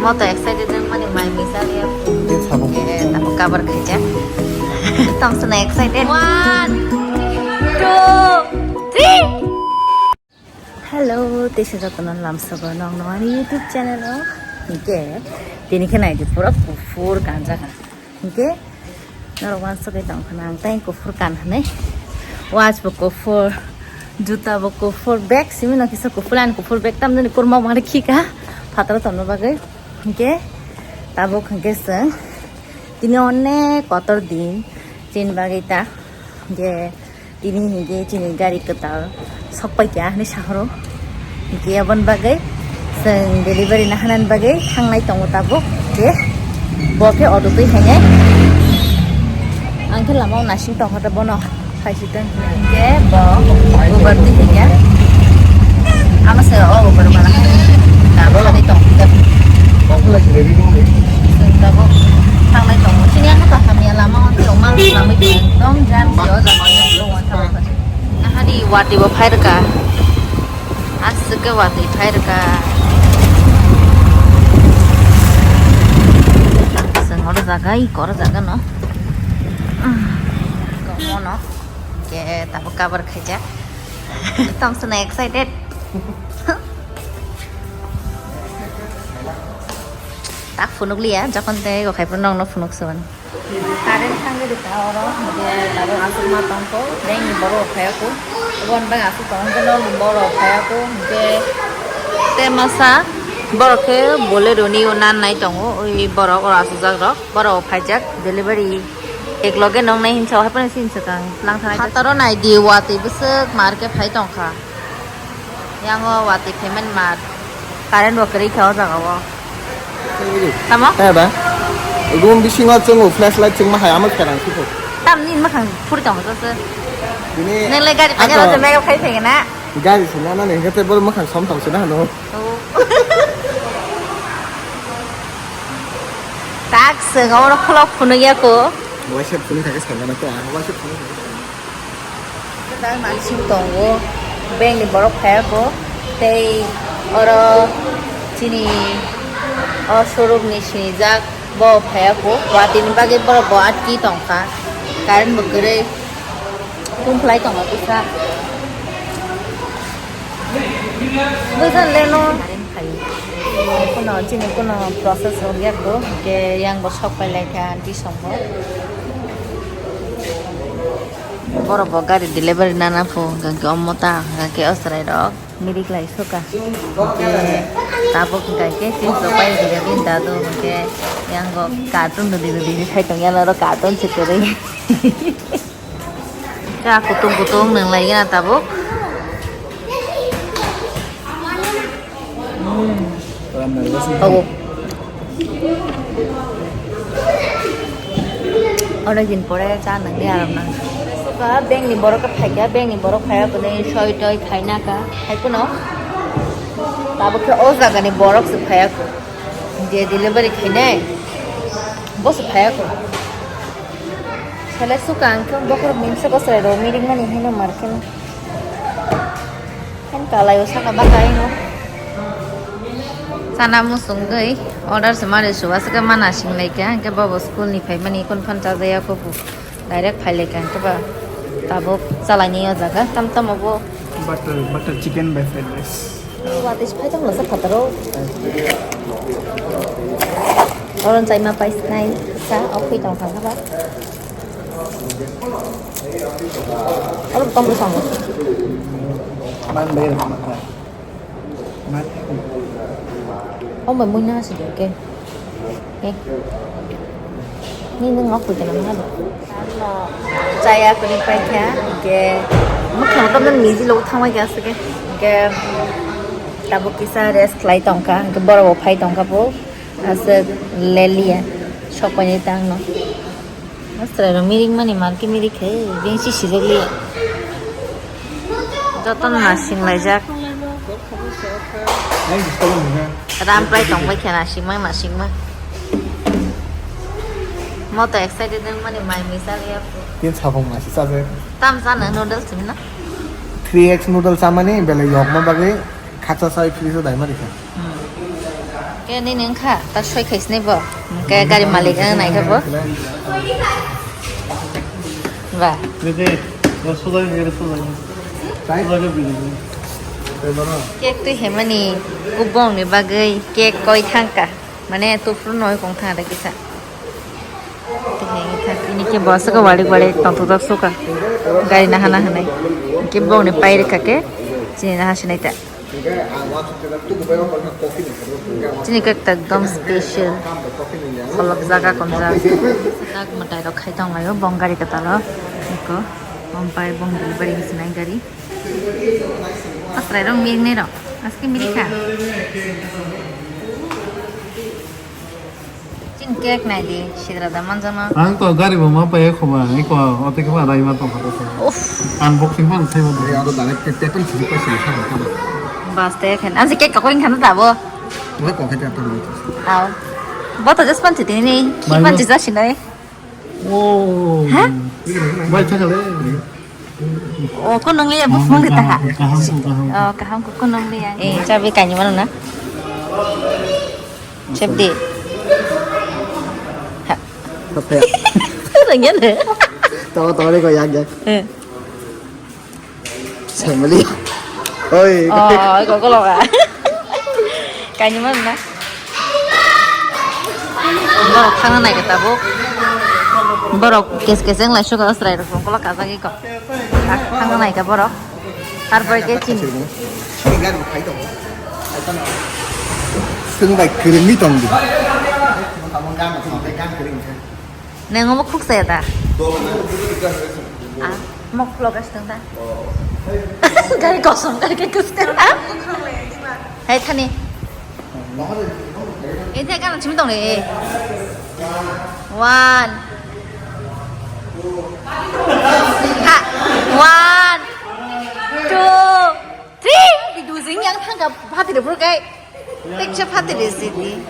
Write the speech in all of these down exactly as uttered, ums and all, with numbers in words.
Moto excited wngmani mai misa liya. Tin sabung. Eh, tamo cover khaijak. Tong sona excited. One, two, three. Hello, teisa jotono lamsogo nong nong ani YouTube channel o. Hinkhe tini khe naidi pura kuphur kanjak. Hinkhe norok uansugwi tongkha na ang tei kuphur kan hinwi. Watch bo kuphur, juta bo kuphur, bag simi no kisa kuphur, ani kuphur bag tamjani kurma mari khika phataro tongna bagwi. Hinkhe tabuk hinkhe chwng tini onek kotor din chini bagwi ta hinkhe. Tini hinkhe chini gari kwtal sokpaikha hinwi sahoro. Hinkhe aboni bagwi chwng delivery naharnani bagwi thangnai tongo tabuk je bo khe auto twi hainai. Ang khe lamao nasing tongkha tei bono phaisitwng hinkhe bo Uber twi haikha. Ama se o Uber mala tabuk tong. Chwng tabuk thangnai tongo. Chini ang khe hamya lama o tongma lamwi ekdom jam se o jaga. Ahadi watwi bo phai rwkha. Aswk khe watwi phai rwkha. Chwng oro jaga, iko oro jaga no. Komo no. Ke tabuk cover khaijak. Tong sona excited. Tak phunuk liya, jokhon tei go khai phuru nong no phunuk suan. Current thangwi rwkha oro, hwnkhe tabuk aswk ma tongkho, bank ni borok phaiya kho. Oboni bagwi aswk tong hwnkhe norokni borok phaiya kho, hwnkhe tei masa borok khe Bolero ni o nan nai tongo, ui borok oro aswkjak rok, borok phaijak delivery ek loge nong nai hinsa o, hai phano sini swkang lang thanai. Phataro nai di, watwi bwswk mar khe phai tongkha. Yang o watwi payment mar. Current bo kwrwi kha o jaga o. Tamo? He ba? Room bisingo chwngo flashlight chwngma hai amo pherang sukho. Tamni makhang phuri tongo to se. Bini nang le gari ako panya se mega khai thai na. Gari se na na ne hete bol makhang som tong se na no. Oh. Tak se ngoro khulok phunu ya ko. Waisa phunu thake sanga na to, waisa phunu thake sanga. Kwtal mansing tongo, bank ni borok phaiya kho, tei oro chini o showroom ni sinijak bo phaiya kho, watwi ni bagwi borok bo atwi tongkha, current bo kwrwi tungkhlai tongo kisa. Bwsa leno. Kuno chini kuno process rok ya kho, ke yang bo sok pai lai kha aunty song bo. Borok bo gari delivery nana pho, hwnkhe omo ta, hwnkhe o chwrai rok mirik lai suka. Hwnkhe tabuk hwnkhe tin rok pai hwnkhe bini dadu hwnkhe yang bo carton rwdi rwdi khai tong ya, oro carton se kwrwi. Cha kutung kutung nung lai gana tabuk. Onek din pore cha nang di aram nang. Suka bank ni borok khe phaikha, bank ni borok phaiya kune soi toi khaina ka, hai kuno. Tabuk khe o jaga ni borok se phaiya ko. Je delivery khainai, bo se phaiya ko. Sale suka ang khe bokhorok ni bwsa bwsai rok mirik mani haino mar khe. Kan kalai o saka baka ino. Chana musung gwi order se mari suwa se mana sing lai khe, hwnkhe bobo school ni phaimani kon phan chajaya kho bu. Direct phai lai khe, hwnkhe ba tabuk chalai ni o jaga tam tam obo. Butter, butter chicken by fried rice. Watwi se phai tong lasa phataro. Oron chaima pai sinai sa, o phui tong thang ba. Oro tong bwsang. Man bai man. Man. O mai mui na si ke. Eh. Ni nung ngok pui kana mana? Chaya kuni paikha, hwnkhe mwkhang tamo niji logo thangbai kha aswk khe, hwnkhe tabuk kisa rest khlai tongkha, hwnkhe borok bo phai tongkha bo, aswk leliya, sok painai tangno. Chwrairok mirik mani mankhe mirik khe, bini si sijak liya. Jotono nasing laijak. Ram prai tong bai khe nasingma nasingma. Moto excited wng mani mai misa liya. Tin sabong nasi chabe. Tam jana noodles hinna. Three X noodles amani bele yokma bagwi khacha sai fridge o daima rikha. Hmm. Nini wngkha, ta soi khaisni bo. Hwnkhe gari malik ang naikha bo. Ba. Nini, bo sujak ni, sujak ni. Sujak ni bini. Cake twi hemani kubong ni bagwi cake koi thangka. Mane tufru noi kong thang da kisa. Ini ke bus ka walik walik tong tong sok ka. Gari naha naha nai. Ke bong ni pai rikha ke. Chini naha sinai ta. Chini kok ta ekdom special. Kolok jaga kom jaga. Tak matai rok khai tong laio bong gari kwtal o. Eko. Bong pai bong delivery sinai gari. Asrai rong mirik nai rong. Aske mirik kha. Chin cake nai di, sidra da manjana. Ang to gari bo ma pai khoba, ni ko ote khoba rai ma tong kha. Uff. Unboxing phan sai ma. Ani aro direct te te pun sisi pa sini kha kha. Bas te khen. Ang se cake ka koin khan ta bo. Ore ko khe ta ta. Aw. Bo to just pan chitini ni. Ki pan chisa sinai. Oh. Ha? Bai chakale. Oh, ko nang liya bus mung kita ha. Kaham ko, kaham ko. Oh, kaham ko, ko nang liya. Eh, chabi kanyi mana na? Chep di. Ha. Apa ya? Rengyan deh. Tawa tawa ni ko yak yak. Eh. Family. Oi. Oh, ko ko lo ka. Kanyi mana na? Borok thangna naikha tabuk. Borok kes kes wng lai suka Australia rok song kolok kajagwi kok. Thangna naikha borok. Tarpore khe chini. Swng bai kwrwngwi tong di. Nang omo khuksa ya da? Ah, mok vlog as tong da. Gari kosong, gari ke kus ka. Ah? Hai thani. Ini kan cumi tong ni. One. Ha. One. Two. Three. Di dusing yang thang ka pati de bro kai. Tek cha pati de sini.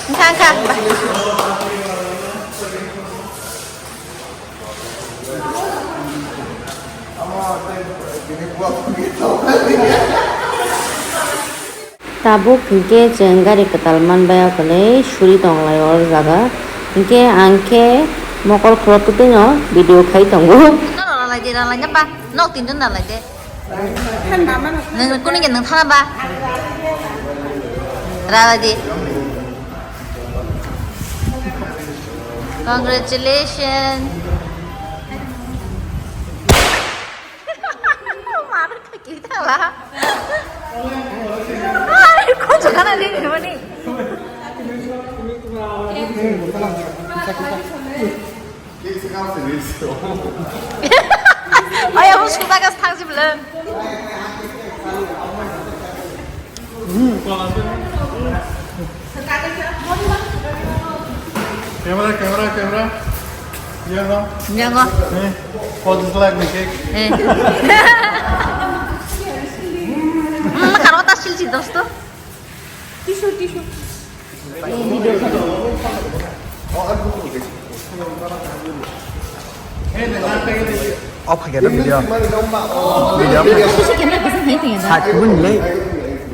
Wngkha, wngkha. Tabuk hinkhe chwng gari kwtal manbai o kwlwi suri tonglai o jaga. Hinkhe ang khe mokol khulotwi twino video khai tongo. Ralai di, ralai napa? Nok tinjon ralai de. Nung kuni ke nung thana ba? Rala di. Congratulations. Mara thaki thala. Ai, ko jana le ni mani. Ay, abo suda gas thang si bela. Camera, camera, camera. Yang no? Yang no? Eh, photos like ni cake. Eh. Hmm, karo ta sil si dosto. Tissue, tissue. Off khe na video. Video off khe. Sisi kena kisa hai tiya da. Hai, kubun le.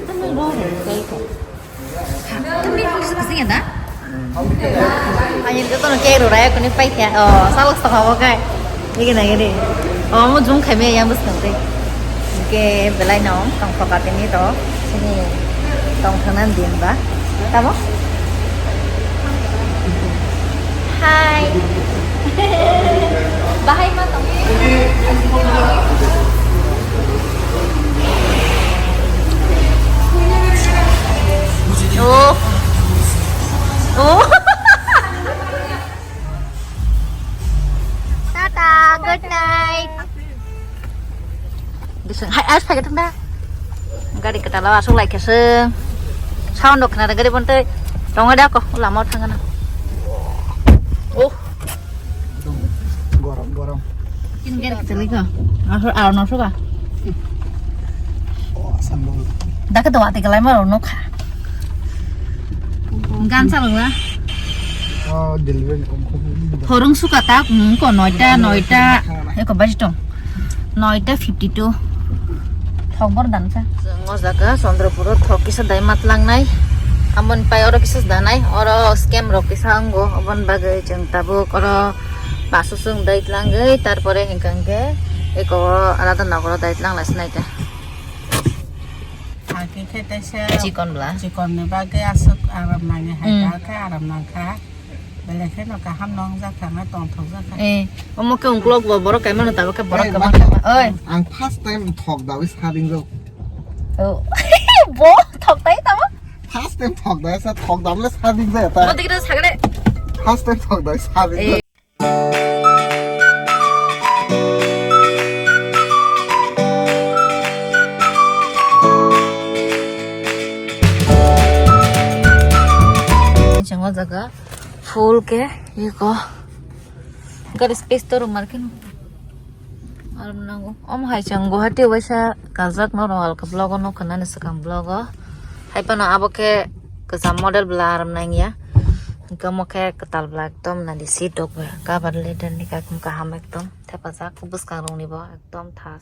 Tama ro ro, kai ko. Ha, tama ro ro kisa ya da. Ani to kono ke ro raya kuni pai kya. Oh, salak sa hawa kai. Igi na gini. Oh, mo jum khai me yang bus nang te. Ke belai no, tong phoka tini to. Sini tong thangna din ba. Tamo? Hai. Bahai ma tong. Oh. Oh. Tata, good night. Disung, hai, as pakai tanda. Gari ketala asuk lai kese. Sound dok kena gari bonte. Tonga dia ko, lama thangana. Oh. Gorom, gorom. Kin gari ketali ko. Asuk, ah, no suka. Oh, sambung. Dak do ati kelai maro no kha. Gan salung na. Oh, delivery kom kom. Horong suka ta, hmm, ko noita, noita. Eko baji tong. Noita fifty two. Thok bor dan sa. Chwng o jaga Chandrapur o thok kisa dai matlangnai. Amoni pai oro kisa danai. Oro scam rok kisa wngo. Oboni bagwi chwng tabuk oro bus o chwng dai tlangwi, tarpore hinkha hinkhe eko o Radhanagar o dai tlang lai sinai ta. Agi khe teisa chikon bla. Chikon ni bagwi aswk aram nangya hai. Hmm. Kha khe aram nangkha. Belai kheno kaham no wngjakha, tongthokjakha. Eh, omo khe ungkulok bo borok kaimano tabuk khe borok. Eh, kwbang ma-, khe ma-, oi. Ang first time thok dawi sading rok. Oh. Bo thok dai tamo? First time thok dawi sa, thok damle sading jaya ta. Bo dikira sagre. First time thok dawi sading rok. Eh. Chwng o jaga full khe eko gari space to rwng markhe no aram nango. Omo hai chwng Guwahati o waisa kaljak norok alka vlog o nukha nani swkang vlog o. Hai phano abo khe kwcham model bwla aram nangya. Hinkhe omo khe kwtal bwla ekdom nadi seat rok bai cover leather ni kakhwng kaham ekdom thepajak bwskang rok ni bo ekdom thas.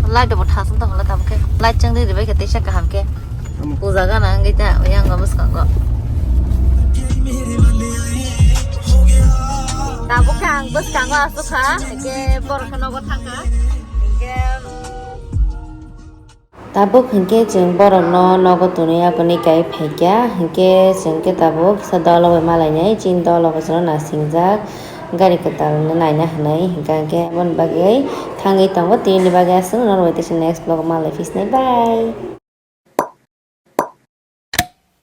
Light bo thas wng tongla tabuk khe. Light chwng ri ribai khe teisa kaham khe. Tamo. Puja gana wngwi ta yang o bwskango. Tabuk khe ang bwskango asukha, hinkhe borok khe nogo thangkha. Hinkhe tabuk hinkhe chwng borokno nogo tonwi aboni kai phaikha, hinkhe chwng khe tabuk kisa dolo bai malainai, chini dolo bai chwngno nasingjak, gari kwtal no naina hinwi, hinkhe hinkhe aboni bagwi thangwi tongo, tini bagwi aswk norok bai teisa next vlog o malai phisnai, bye.